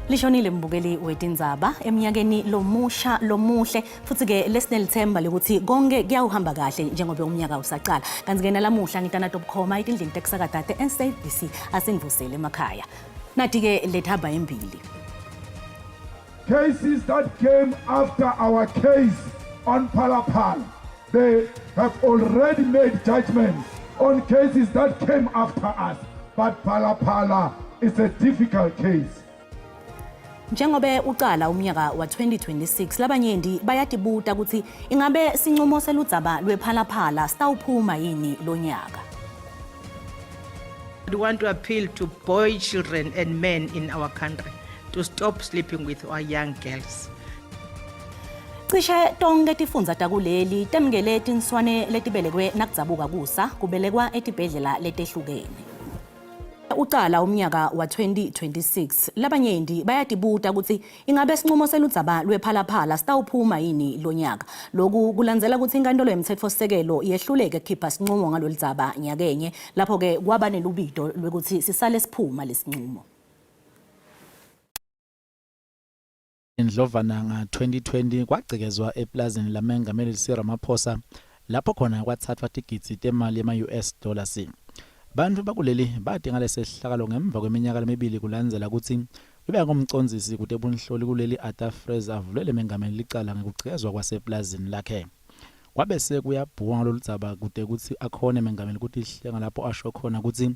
Lishonile mbukeli wetindzaba eminyakeni lomusha lomuhle futhi-ke lesinelithemba lokuthi konke kuyawuhamba kahle njengoba umnyaka usacala. Kanti-ke nalamuhla ngitana tobukhoma etindlini tekusakata te-SABC asinivusele emakhaya. Nati-ke lethaba embili. Cases that came after our case on Phala Phala, they have already made judgments on cases that came after us. But Phala Phala is a difficult case. Njengobe ucala umnyaka wa-2026 labanyenti bayatibuta ukuthi ingabe sincumo seludzaba lwePhala Phala sitawuphuma yini lonyaka. We want to appeal to boy children and men in our country to stop sleeping with our young girls. Cishe tonke tifundza takuleli temukele tinswane letibelekwe nakudzabuka kusa kubelekwa etibhedlela letehlukene. Ucala umnyaka wa-2026 labanyenti bayatibuta ukuthi ingabe sinqumo seludzaba lwePhala Phala sitawuphuma yini lonyaka. Loku kulandzela ukuthi inkantolo yemtsetfosisekelo yehluleke kukhipha sinqumo ngaloludzaba nyakenye lapho-ke kwaba nelubito lwekuthi sisale siphuma lesinqumo. Indlovana nga-2020 kwagcekezwa epulazini laMengameli Cyril Ramaphosa lapho khona kwatsathwa tigidzi temali yema-US dollars. Bantfu bakuleli bati ngalesehlakalo ngemva kweminyaka lemibili kulandzela kutsi lobekangumcondzisi kutebunhloli kuleli Arthur Fraser avulele mengameli licala ngekugcekezwa kwasepulazini lakhe. Kwabese kuyabhukwa ngaloludzaba kute kutsi akhone mengameli kutihlenga lapho asho khona kutsi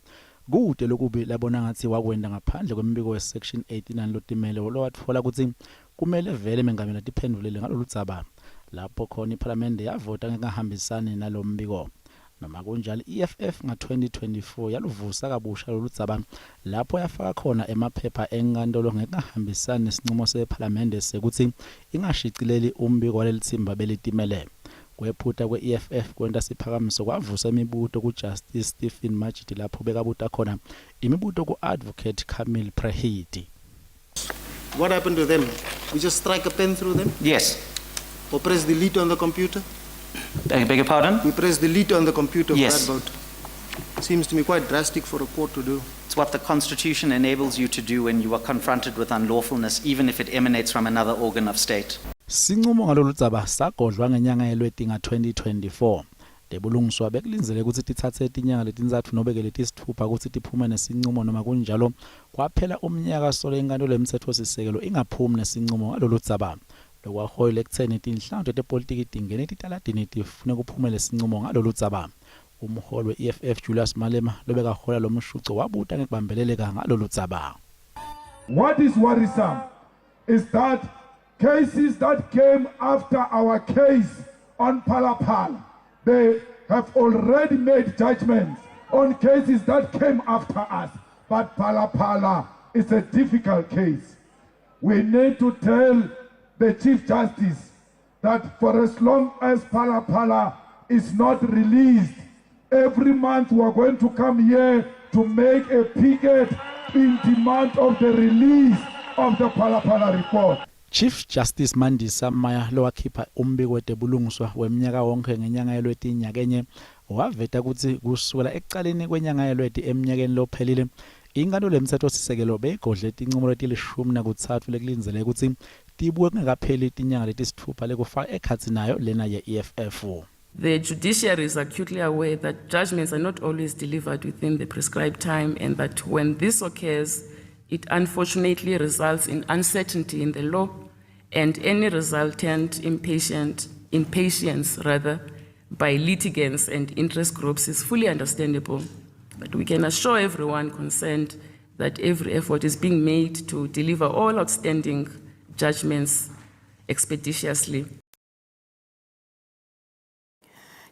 Kute lokubi labona ngatsi wakwenta ngaphandle kwembiko we-Section 89 lotimele lowatfola kutsi kumele vele mengameli atiphendvulele ngaloludzaba, lapho khona iphalamende yavota ngekungahambisani nalombiko. Noma kunjalo, i-EFF nga-2024 yaluvusa kabusha loludzaba lapho yafaka khona emaphepha enkantolo ngekungahambisani nesincumo sephalamende sekutsi ingashicileli umbiko walelitsimba belitimele. Kwephuta kwe-EFF kwenta siphakamiso kwavusa imibuto kuJustice Stephen Majiedt lapho bekabuta khona imibuto ku-Advocate Kamil Prehidi. What happened to them? We just strike a pen through them? Yes. Or press delete on the computer? I beg your pardon? We press delete on the computer yes. for that vote. Seems to me quite drastic for a court to do. It's what the Constitution enables you to do when you are confronted with unlawfulness, even if it emanates from another organ of state. Sincumo ngaloludzaba sagodlwa ngenyanga yeLweti nga-2024. Tebulungiswa bekulindzeleke kutsi titsatse tinyanga letintsatfu nobe-ke letisitfupha kutsi tiphume nesincumo noma kunjalo kwaphela umnyaka solo inkantolo yemtsetfosisekelo ingaphumi nesincumo ngaloludzaba. Lokwaholela ekutseni tinhlango tetepolitiki tingene etitaladini tifune kuphume lesincumo ngaloludzaba. Umholi we-EFF Julius Malema lobekahola lomshuco wabuta ngekubambeleleka ngaloludzaba. What is worrisome is that cases that came after our case on Phala Phala, they have already made judgments on cases that came after us. But Phala Phala is a difficult case. We need to tell the Chief Justice that for as long as Phala Phala is not released, every month we are going to come here to make a picket in demand of the release of the Phala Phala report. Chief Justice Mandisa Maya lowakhipha umbiko wetebulungiswa wemnyaka wonkhe ngenyanga yeLweti nyakenye waveta kutsi kusukela ekucaleni kwenyanga yeLweti emnyakeni lophelile inkantolo yemtsetfosisekelo beyigodle tincumo letilishumi nakutsatfu lekulindzeleke kutsi tibuke kungekapheli tinyanga letisitfupha lekufaka ekhatsi nayo lena ye-EFF. The judiciary is acutely aware that judgments are not always delivered within the prescribed time and that when this occurs, it unfortunately results in uncertainty in the law and any resultant impatient, impatience rather, by litigants and interest groups is fully understandable. But we can assure everyone concerned that every effort is being made to deliver all outstanding judgments expeditiously.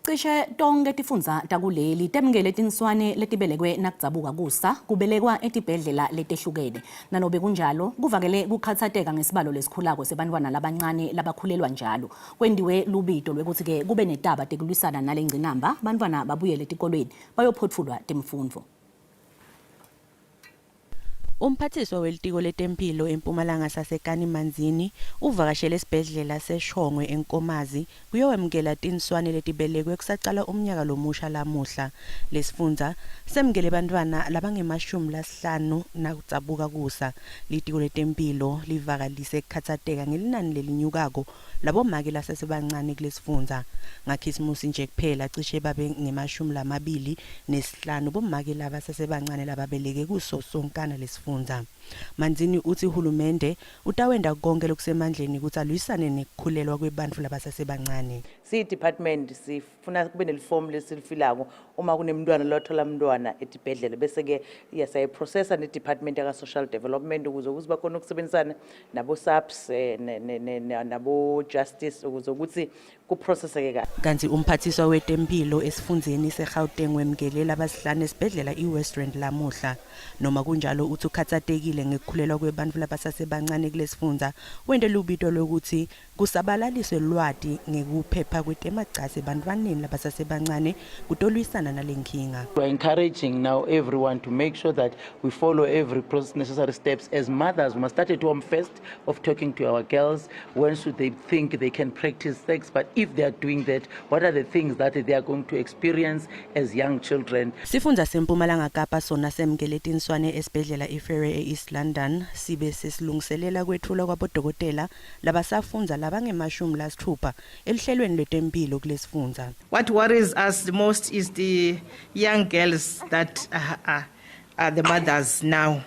Cishe tonke tifundza takuleli temukele tinswane letibelekwe nakudzabuka kusa kubelekwa etibhedlela letehlukene. Nanobe kunjalo, kuvakele kukhatsateka ngesibalo lesikhulako sebantfwana labancane labakhulelwa njalo. Kwentiwe lubito lwekutsi-ke kube netaba tekulwisana nalengcinamba, bantfwana babuyele etikolweni bayophotfulwa temfundvo. Umphathiswa welitiko letemphilo eMpumalanga Sasekani Manzini uvakashele esibhedlela seShongwe eNkomazi kuyowemukela tinswane letibelekwe kusacala umnyaka lomusha lamuhla. Lesifundza semukele bantfwana labangemashumi lasihlanu nakudzabuka kusa. Litiko letemphilo livakalise kukhatsateka ngelinani lelinyukako labomake lasesebancane kulesifundza. Ngakhisimusi nje kuphela cishe babe ngemashumi 25 bomake labasesebancane lababeleke kuso sonkana lesifundza. Manzini utsi hulumende utawenta konkhe lokusemandleni kutsi alwisane nekukhulelwa kwebantfu labasesebancane. Siyi-department sifuna kube nelifomu lesilifilako uma kunemntwana lothola mntwana etibhedlela, bese-ke siyayiprocessa ne-department yaka-social development ukuze ukuthi bakhona ukusebenzisana nabo-SAPS nabo-justice ukuze ukuthi kuprocesseke kahle. Kantsi umphathiswa wetemphilo esifundzeni seGauteng wemukele labasihlanu esibhedlela iWest Rand lamuhla. Noma kunjalo utsi ukhatsatekile ngekukhulelwa kwebantfu labasasebancane kulesifundza, wente lubito lwekutsi kusabalaliswe lwati ngekuphepha kwetemacasi ebantfwaneni labasasebancane kutolwisana nalenkhinga. We are encouraging now everyone to make sure that we follow every process, necessary steps. As mothers, we must start at home first of talking to our girls. When should they think they can practice sex? But if they are doing that, what are the things that they are going to experience as young children? Sifundza seMpumalanga Kapa sona semukele tinswane esibhedlela iFrere e-East London sibe sesilungiselela kwetfulwa kwabodokotela labasafundza labangemashumi 60 eluhlelweni lwetemphilo kulesifundza. What worries us the most is the young girls that are the mothers now.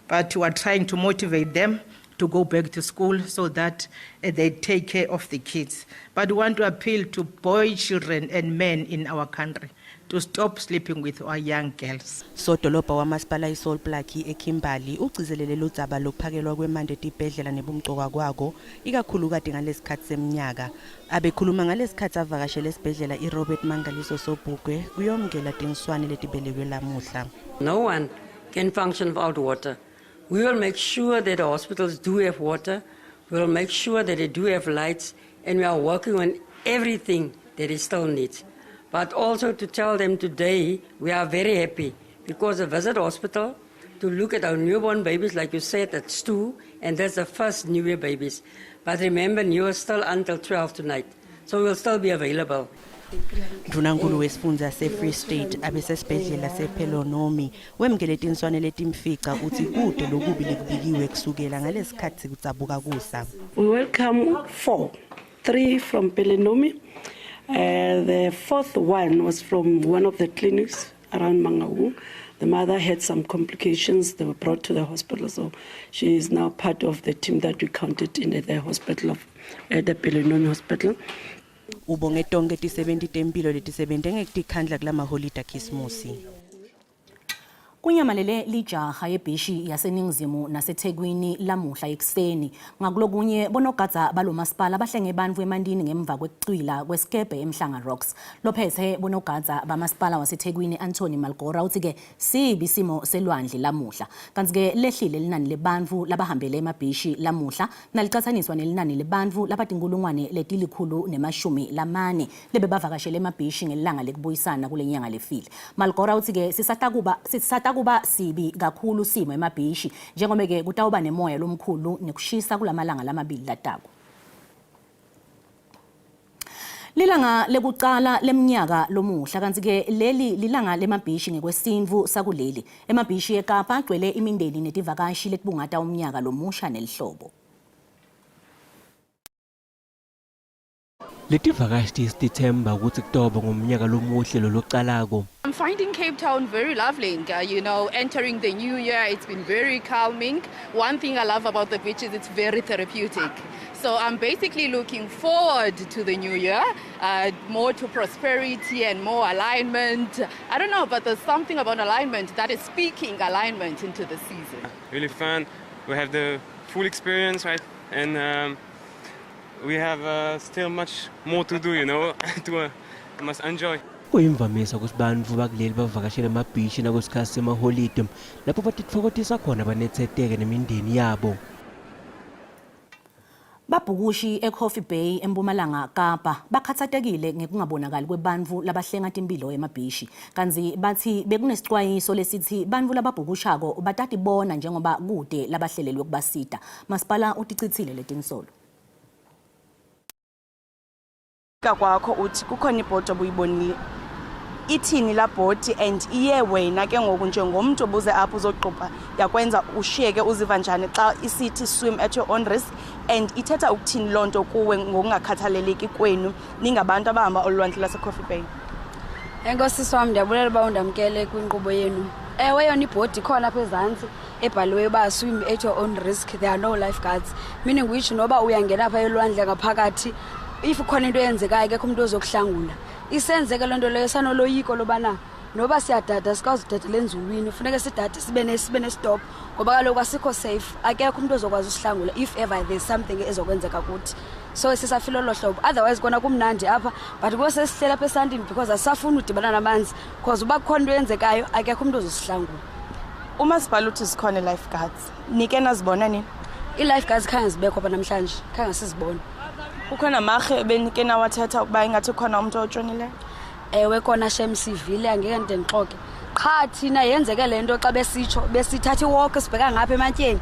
But we are trying to motivate them to go back to school so that they take care of the kids. But we want to appeal to boy children and men in our country to stop sleeping with our young girls. Sodolobha wamasipala iSol Plaatje eKimberley ugcizelele ludzaba lokuphakelwa kwemanti etibhedlela nebumcoka kwako ikakhulukati ngalesikhatsi semnyaka. Abekhuluma ngalesikhatsi avakashele esibhedlela iRobert Mangaliso Sobukwe kuyomukela tinswane letibelekwe lamuhla. No one can function without water. We will make sure that the hospitals do have water. We will make sure that they do have lights, and we are working on everything that it still needs. But also to tell them today, we are very happy because the visit hospital to look at our newborn babies, like you said, it's two, and that's the first New Year babies. But remember, New Year is still until 12 tonight, so we'll still be available. Ndvunankulu wesifundza se-Free State abesesibhedlela sePelonomi wemukele tinswane letimfica utsi kute lokubi lekubikiwe kusukela ngalesikhatsi kudzabuka kusa. We welcome four, three from Pelonomi. The fourth one was from one of the clinics around Mangaung. The mother had some complications. They were brought to the hospital, so she is now part of the team that we counted in the hospital of the Pelonomi Hospital. Ubonge tonkhe tisebenti temphilo letisebente ngekutikhandla kulamaholide akhisimusi. Kunyamalele lijaha ebhishi yaseNingizimu naseThekwini lamuhla ekuseni. Ngakulokunye bonogadza balomasipala bahlenge bantfu emantini ngemva kwekucwila kwesikebhe eMhlanga Rocks. Lophethe bonogadza bamasipala waseThekwini Anthony Malgora utsi-ke sibi simo selwandle lamuhla. Kantsi-ke lehlile linani lebantfu labahambele emabhishi lamuhla nalicatsaniswa nelinani lebantfu labatinkulungwane leti-140 lebebavakashele emabhishi ngelilanga lekubuyisana kule nyanga lefile. Malgora utsi-ke sisatakuba sibi kakhulu simo emabhishi njengoba-ke kutawuba nemoya lomkhulu nekushisa kulamalanga lamabili latako. Lilanga lekucala lemnyaka lomuhla kantsi-ke leli lilanga lemabhishi ngekwesintfu sakuleli. Emabhishi eKapa agcwele imindeni netivakashi letibungata umnyaka lomusha nelihlobo. Letivakashi sitithemba ukuthi kutoba ngumnyaka lomuhle lolocalako. I'm finding Cape Town very lovely. Entering the new year, it's been very calming. One thing I love about the beach is it's very therapeutic. So I'm basically looking forward to the new year, more to prosperity and more alignment. I don't know, but there's something about alignment that is speaking alignment into the season. Really fun. We have the full experience, right? And we have still much more to do, to must enjoy. Kuyimvamisa ukuthi bantfu bakuleli bavakashele emabhishi nakusikhathi semaholide lapho batitfokotisa khona banetseteke nemindeni yabo. Babhukushi eCoffee Bay eMpumalanga Kapa bakhatsatekile ngekungabonakali kwebantfu labahlenga timphilo emabhishi kantsi batsi bekunesicwayiso lesitsi bantfu lababhukushako batatibona njengoba kute labahlelelwe kubasita. Masipala uticitsile letinsolo. Fika kwakho uthi kukhona ibhodi obuyibonile ithini laa bhodi and iye wena ke ngoku njengomntu obuze apho uzoqubha yakwenza ushiyeke uziva njani xa isithi swim at your own risk and ithetha ukuthini loo nto kuwe ngokungakhathaleleki kwenu ningabantu abahamba olwandle lasecoffee bay Enkosi sisi wam, ndiyabulela uba undamkele kwinkqubo yenu. Ewe, yona ibhodi ikhona apha ezantsi ebhaliweyo uba swim at your own risk, there are no lifeguards, meaning which noba uyangena pha elwandle ngaphakathi if kukhona into eyenzekayo akekho umntu ozokuhlangula. Isenzeke loo nto leyo sanoloyiko lobana noba siyadada sikwazi udadela enzulwini, funeke sidade sibe nesitop ngoba kaloku asikho safe, akekho umntu ozokwazi usihlangula if ever there's something ezokwenzeka kuthi. So sisafila olo hlobo, otherwise kona kumnandi apha but kuba sesihlela apha esantini because asisafuni udibana namanzi because uba kukhona into eyenzekayo akekho umntu ozosihlangula. Umasipala uthi zikhona ii-lifeguards, nike nazibona nini? Ii-lifeguards khange zibekho apha namhlanje, khange sizibone. Kukho namarhe ebenike nawathetha ukuba ingathi kukhona umntu otshonileyo? Ewe kona shem sivile, angeke ndide ndixoke. Qha thina yenzeke le nto xa besitsho, besithatha iwalk sibheka ngapha ematyeni.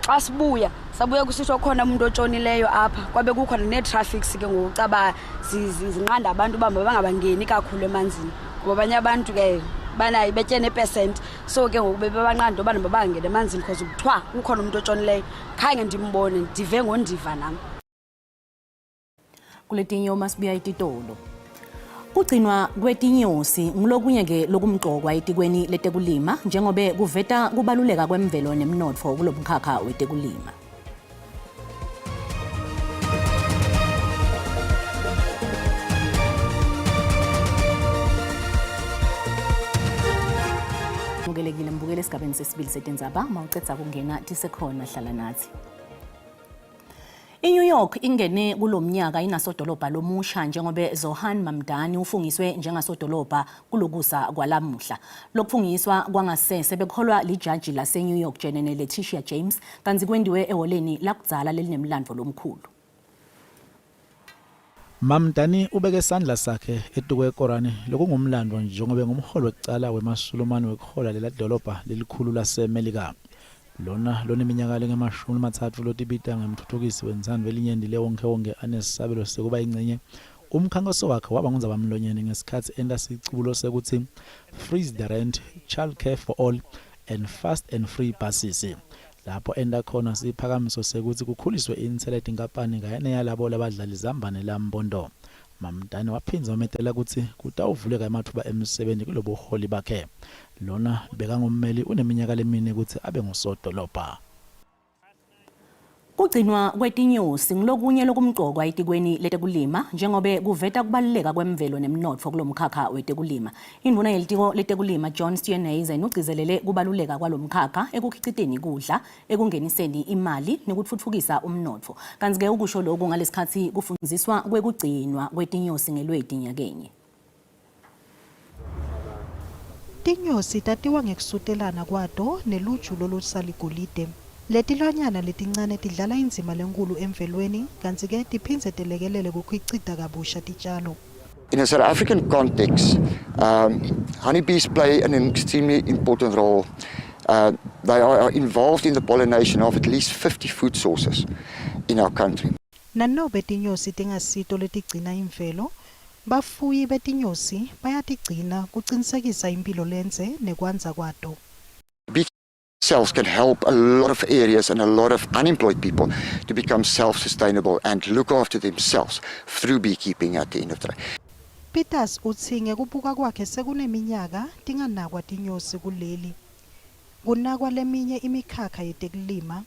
Xa sibuya, sabuya kusitsho khona umuntu otshonileyo apha. Kwabe kukhona nee-traffics ke ngoku caba zinqanda abantu uba mabangabangeni kakhulu emanzini. Ngoba abanye abantu ke banayo betye nepesenti. So ke ngoku bebebanqanda uba mabangangeni emanzini because kuthiwa kukhona umuntu otshonileyo. Khange ndimbone, ndive ngondiva nam. Kuletinye uma sibuya etitolo. Kugcinwa kwetinyosi ngulokunye ke lokumqokwa etikweni letekulima njengobe kuveta kubaluleka kwemvelo nemnotfo kulomkhakha wetekulima. Mukelekile mbukele esigabeni sesibili setindzaba mawucedza kungena tisekhona hlala nathi. INew York ingene kulo mnyaka inasodolobha lomusha njengobe Zohan Mamdani ufungiswe njengasodolobha kulokusa kwalamuhla. Lokufungiswa kwangasese bekholwa lijaji laseNew York Jenene Letitia James kanti kwendiwe ehholeni lakudzala lelinemlandvo lomkhulu. Mamdani ubeke sandla sakhe etukwekorani lokungumlandvo njengobe ngumholi wekucala wemaSulumane wekuhola lela dolobha lelikhulu laseMelika. Lona loneminyaka lengemashumi lamatsatfu lotibita ngemtfutfukisi wentsandvo yelinyenti lewonkhewonkhe anesabelo sekuba yincenye umkhankaso wakhe waba ngundzabamlonyeni ngesikhatsi enta sicubulo sekutsi Freeze the Rent, Child Care for All and Fast and Free Buses lapho enta khona siphakamiso sekutsi kukhuliswe intsela yetinkampani kanye neyalabo labadla lizambane lambondo. Mamdani waphindze wametela kutsi kutawuvuleka ematfuba emsebenti kulobuholi bakhe. Lona bekangummeli uneminyaka lemine kutsi abe ngusodolobha. Kugcinwa kwetinyosi ngulokunye lokumqokwa etikweni letekulima njengobe kuveta kubaluleka kwemvelo nemnotfo kulomkhakha wetekulima. Indvuna yelitiko letekulima John Steenhuisen ugcizelele kubaluleka kwalomkhakha ekukhiciteni kudla, ekungeniseni imali nekutfutfukisa umnotfo. Kantsi-ke ukusho loku ngalesikhatsi kufundziswa kwekugcinwa kwetinyosi ngeLweti nyakenye. Tinyosi tatiwa ngekusutelana kwato neluju lolusaligolide. Letilwanyana letincane tidlala indzima lenkhulu emvelweni kantsi-ke tiphindze telekelele kukhicita kabusha titjalo. In a South African context, honeybees play an extremely important role. They are involved in the pollination of at least 50 food sources in our country. Nanobe tinyosi tingasito letigcina imvelo, bafuyi betinyosi bayatigcina kucinisekisa imphilo lendze nekwandza kwato. Bee cells can help a lot of areas and a lot of unemployed people to become self-sustainable and look after themselves through beekeeping at the end of the day. Peters utsi ngekubuka kwakhe sekuneminyaka tinganakwa tinyosi kuleli. Kunakwa leminye imikhakha yetekulima.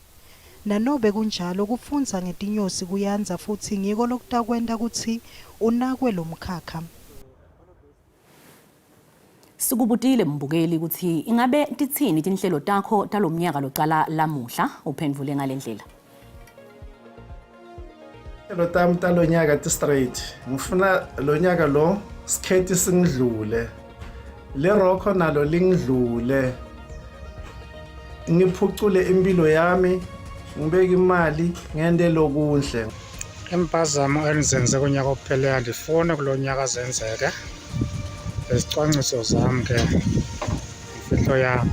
Nanobe kunjalo, kufundza ngetinyosi kuyandza futsi ngiko lokutakwenta kutsi unakwe lomkhakha. Sikubutile mbukeli kutsi ingabe titsini tinhlelo takho talomnyaka locala lamuhla, uphendvule ngalendlela. Tinhlelo tami talonyaka ti straight. Ngifuna lonyaka lo sikhethi singidlule. Le rokho nalo lingidlule. Ngiphucule impilo yami, ngibeke imali, ngente lokunhle. Iimpazamo endizenze kunyaka ophelileyo andifuni kulo nyaka zenzeke. Izicwangciso zam ke yimfihlo yam.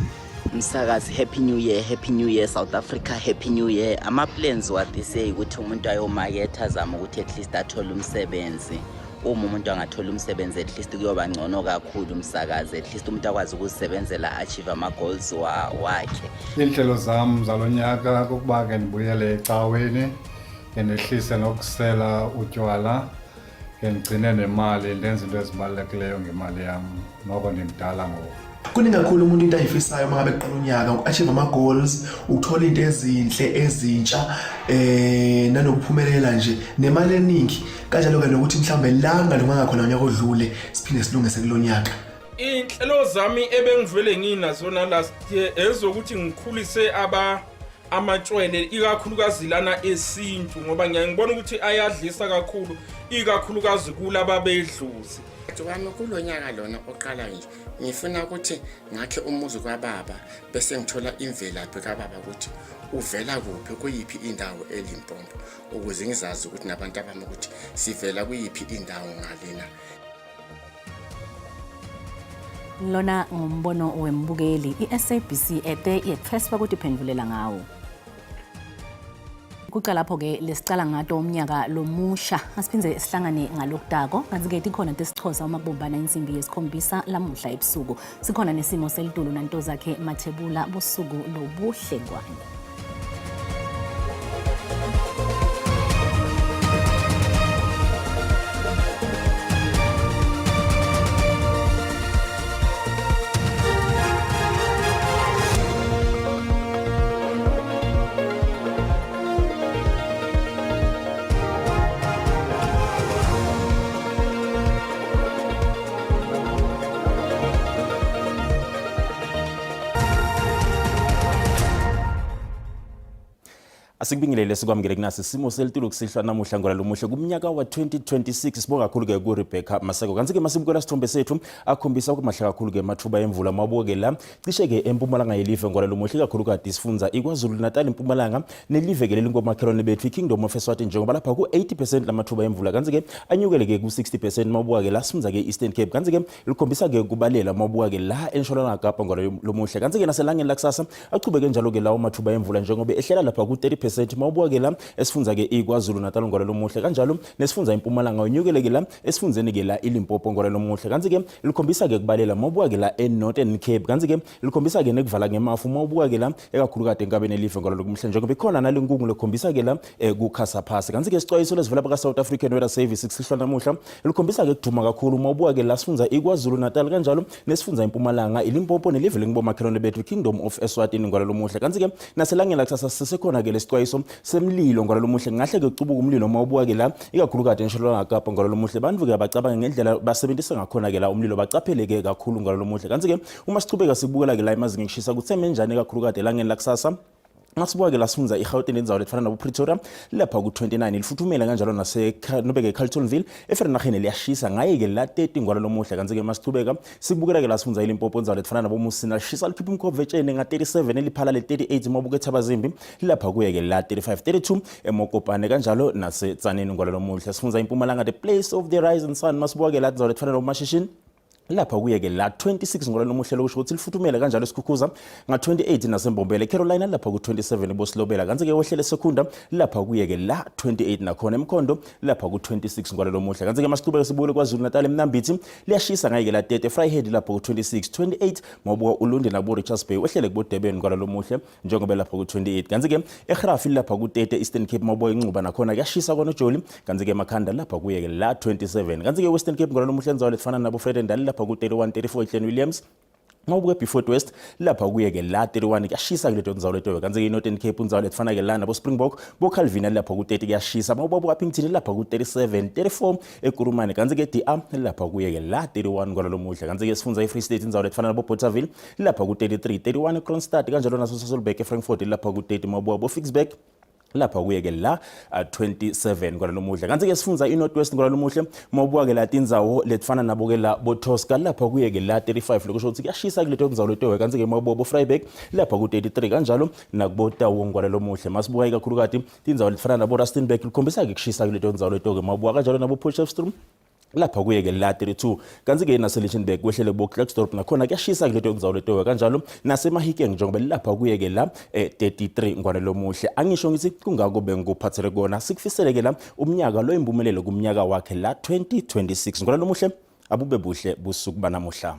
Msakazi happy new year happy new year South Africa happy new year ama-plans wa this year ukuthi umuntu ayomaketha azame ukuthi at least athole umsebenzi uma umuntu angathola umsebenzi at least kuyoba ngcono kakhulu umsakazi at least umuntu akwazi ukuzisebenzela achieve ama-goals wakhe Iinhlelo zam zalo nyaka kukuba ke ndibuyele ecaweni ke ndehlise nokusela utywala ke ndigcine nemali ndenze into ezibalulekileyo ngemali yam noko ndimdala ngoku. Kuningi kakhulu umuntu into ayifisayo uma ngabe kuqala unyaka uku-achieve ama-goals ukuthola into ezinhle ezintsha eh nanokuphumelela nje nemali eningi kanjalo-ke nokuthi mhlawumbe la ngalunganga khona unyaka odlule siphinde silungise kulo nyaka. Iy'nhlelo zami ebengivele nginazo na-last year ezokuthi ngikhulise aba amatshwele ikakhulukazi lana esintu ngoba ngiyaye ngibona ukuthi ayadlisa kakhulu ikakhulukazi kulaba bedlozi. Wami kulo nyaka lona oqalayo nje ngifuna ukuthi ngakhe umuzi kwababa bese ngithola imvelaphi kababa ukuthi uvela kuphi kuyiphi indawo eLimpopo ukuze ngizazi ukuthi nabantu abami ukuthi sivela kuyiphi indawo ngalena. Lona ngumbono wembukeli i-SABC ete yetfeswa kutiphendvulela ngawo. Kuca lapho-ke lesicala ngato umnyaka lomusha asiphindze sihlangane ngalokudako kanti-ke tikhona tesiXhosa uma kubumbana insimbi yesikhombisa lamuhla ebusuku sikhona nesimo selitulu nantozakhe mathebula busuku lobuhle ngwane. Asikubingelele sikwamukele kunasi simo selitulu kusihlwa namuhla ngola lomuhle kumnyaka wa-2026 sibonga kakhulu-ke kuRebecca Maseko kanti-ke masibukela sithombe sethu akhombisa ukumahle kakhulu-ke amathuba emvula mabuke la cishe-ke empumalanga yelive ngola lomuhle ikakhulukati isifundza iKwaZulu Natal impumalanga nelive-ke leli ngomakhelwane bethu iKingdom of Eswatini njengoba lapha ku-80 percent lamathuba emvula kanti-ke anyukele-ke ku-60 percent mabuka-ke la sifundza-ke i-Eastern Cape kanti-ke likhombisa-ke kubalela mabuka-ke la entshonalanga Kapa ngola lomuhle kanti-ke naselangeni lakusasa achubeke njalo-ke lawo mathuba emvula njengoba ehlela lapha ku-30 percent mawubuka-ke la esifundza-ke iKwaZulu Natal ngola lomuhle kanjalo nesifundza impumalanga unyukele-ke la esifundzeni-ke la iLimpopo ngola lomuhle kanti-ke likhombisa-ke kubalela mawubuka-ke la e-Northern Cape kanti-ke likhombisa-ke nekuvala ngemafu mawubuka-ke la ekakhulukade enkabeni elive ngola lomuhle njengoba ikhona nale nkungu lekhombisa-ke la kukhasa phasi kanti-ke isixwayiso lesivela baka-South African Weather Service kusihlwa namuhla likhombisa-ke kuduma kakhulu mawubuka-ke la sifundza iKwaZulu Natal kanjalo nesifundza impumalanga iLimpopo nelive lengibomakhelwane bethu Kingdom of Eswatini ngola lomuhle kanti-ke naselangeni lakusasa sisekhona-ke lesixwayiso semlilo ngola lomuhle ngahle-ke kucubuka umlilo mawubuka-ke la ikakhulukade entshonalanga Kapa ngola lomuhle bantu-ke abacabange ngendlela basebenzisa ngakhona-ke la umlilo bacapheleke kakhulu ngola lomuhle kanti-ke uma sichubeka sikubukela-ke la emazingeni kushisa kutheme njani ikakhulukade elangeni lakusasa Masibuka-ke la sifundza iGauteng indzawo letfana nabo-Pretoria lapha ku-29 lifuthumele kanjalo nase-nobeke eCarltonville eVereeniging liyashisa ngaye-ke la 30 ngwala lomuhle kanti-ke masichubeka sikubukela-ke la sifundza iLimpopo indzawo letfana naboMusina lishisa likhipha umkhova etsheni nga-37 eliphala le-38 mabuka eThabazimbi lapha kuye-ke la 35 32 eMokopane kanjalo naseTsaneni ngwala lomuhle sifundza impumalanga the place of the rising sun masibuka-ke la indzawo letfana naboMashishini lapha kuye-ke la 26 ngolwa lomuhle lokusho ukuthi lifuthumele kanjalo isikhukhuza nga-28 nasembombela ecarolina lapha ku-27 ebosilobela kanti-ke wehlele sekhunda lapha kuye-ke la 28 nakhona emkhondo lapha ku-26 ngolwa lomuhle kanti-ke masiqhubeke sibukele kwazulu natal emnambithi liyashisa ngaye-ke la 30 efryhead lapha ku-26 28 mawubuka ulundi nabo-richards bay wehlele kubodurban ngolwa lomuhle njengoba lapha ku-28 kanti-ke ehrafi lapha ku-30 eastern cape mawubuka inxuba nakhona kuyashisa kwanojoli kanti-ke emakhanda lapha kuye-ke la 27 kanti-ke western cape ngolwa lomuhle enzawo letifana nabo-fredendal lapha ku-31 34 eclan williams Mawubuka eBeaufort West lapha kuye-ke la 31 kuyashisa kuleto ndzawo leto kanti-ke i-Northern Cape indzawo letifana-ke la nabo Springbok boCalvina lapha ku-30 kuyashisa mawubabuka Upington lapha ku-37 34 eKurumane kanti-ke DR lapha kuye-ke la 31 kwalolo muhle kanti-ke sifundza i-Free State indzawo letifana nabo Bothaville lapha ku-33 31 eKroonstad kanjalo naso Sasolburg eFrankfurt lapha ku-30 mawubuka bo-Ficksburg. Lapha kuye ke la 27 kwalalomuhle. Kanti ke sifundza iNorth West kwalalomuhle, mawubuka ke la tindzawo letifana nabo ke la boTosca, lapha kuye ke la 35, lokusho ukuthi kuyashisa kuleto tindzawo leto. Kanti ke mawubuka boVryburg, lapha ku 33, kanjalo nakubo Taung kwalalomuhle. Masibuka ikakhulukati tindzawo letifana nabo Rustenburg, likhombisa ke kushisa kuleto tindzawo leto ke. Mawubuka kanjalo nabo Potchefstroom, lapha kuye ke la 32. Kanti-ke naseLichtenburg kwehlele kubo Klerksdorp, nakhona kuyashisa kuleto ndzawo leto, kanjalo naseMahikeng njengoba lapha kuye ke la 33 ngwane lomuhle. Angisho ngithi kungako bengikuphathele kona. Sikufisele ke la umnyaka loyimpumelelo kumnyaka wakhe la 2026 ngwane lomuhle. Abube buhle busuku banamuhla.